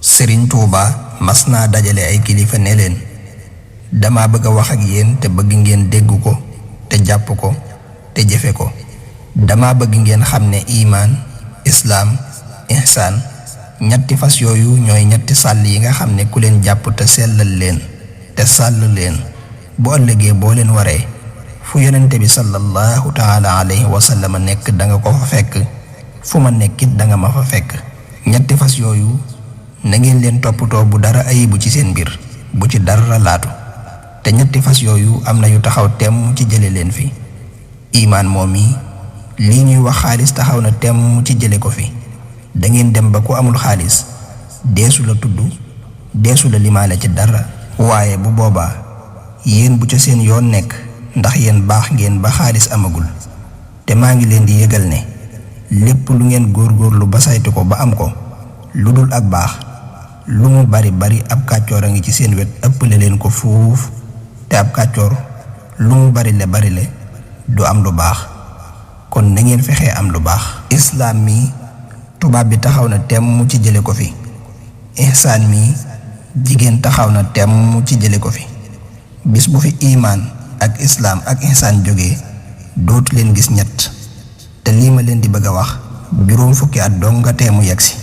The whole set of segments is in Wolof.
Sëriñ Tuuba mas naa dajale ay kilifa ne leen dama bëgg a wax ak yéen te bëgg ngeen dégg ko te jàpp ko te jëfe ko. dama bëgg ngeen xam ne imaan, islaam, ihsaan ñetti fas yooyu ñooy ñetti sàll yi nga xam ne ku leen jàpp te sellal leen te sàll leen bu ëllëgee boo leen waree fu yonente bi sallallahu taala alayhi wa sallam nekk danga ko fa fekk, fu ma nekkit danga ma fa fekk. ñetti fas yooyu na ngeen leen toppatoo bu dara ayibu ci seen mbir, bu ci dara laatu. te ñetti fas yooyu am na yu taxaw temm ci jële leen fi. imaan moom yi lii ñuy wax xaalis taxaw na temm ci jële ko fi. da ngeen dem ba ku amul xaalis deesu la tudd, deesu la limaale ci dara. waaye bu boobaa yéen bu ca seen yoon nekk, ndax yéen baax ngeen ba xaalis amagul. te maa ngi leen di yëgal ne lépp lu ngeen góorgóorlu ba saytu ko ba am ko, lu dul ak baax lu mu bari bari ab kàccoor a ngi ci seen wet ëppale leen ko fuuf. te ab kàccoor lu mu bari le du am lu baax. kon na ngeen fexee am lu baax. islaam mi tubaab bi taxaw na temm ci jële ko fi. ihsaan mi jigéen taxaw na temm ci jële ko fi. bis bu fi imaan ak islaam ak ihsaan jógee dootu leen gis ñett. te lii ma leen di bëgg a wax juróom fukki at dong nga teemu yegsi.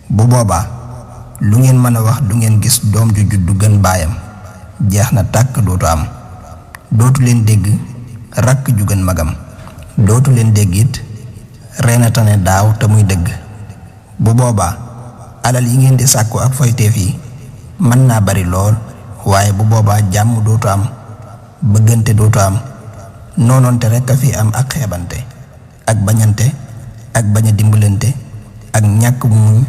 bu boobaa lu ngeen mën a wax du ngeen gis doom ju juddu gën baayam. jeex na tàkk dootu am. dootu leen dégg rakk ju gën magam. dootu leen dégg it reena tane daaw te muy dëgg. bu boobaa alal yi ngeen di sàkku ak foyteef yi mën naa bari lool, waaye bu boobaa jàmm dootu am, bëggante dootu am, noonoonte rekk a fi am ak xeebante ak bañante ak bañ a dimbalante ak ñàkk muñ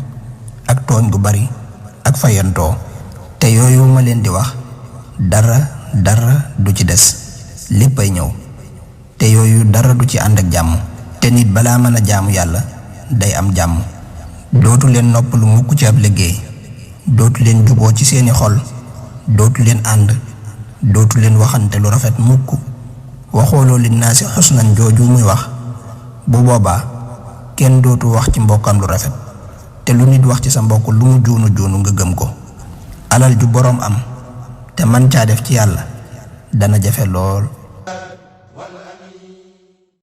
ak tooñ gu bari ak fayantoo. te yooyu ma leen di wax dara du ci des, léppay ñëw. te yooyu dara du ci ànd ak jàmm. te nit balaa mën a jaamu yàlla day am jàmm. dootu leen noppalu mukk ci ab liggéey, dootu leen juboo ci seeni xol, dootu leen ànd, dootu leen waxante lu rafet mukk. waxooloo li naa si xusnan jooju muy wax, bu boobaa kenn dootu wax ci mbokkam lu rafet. te lu nit wax ci sa mbokk lu mu juunu nga gëm ko. alal ju boroom am te man caa def ci yàlla dana jafe lool.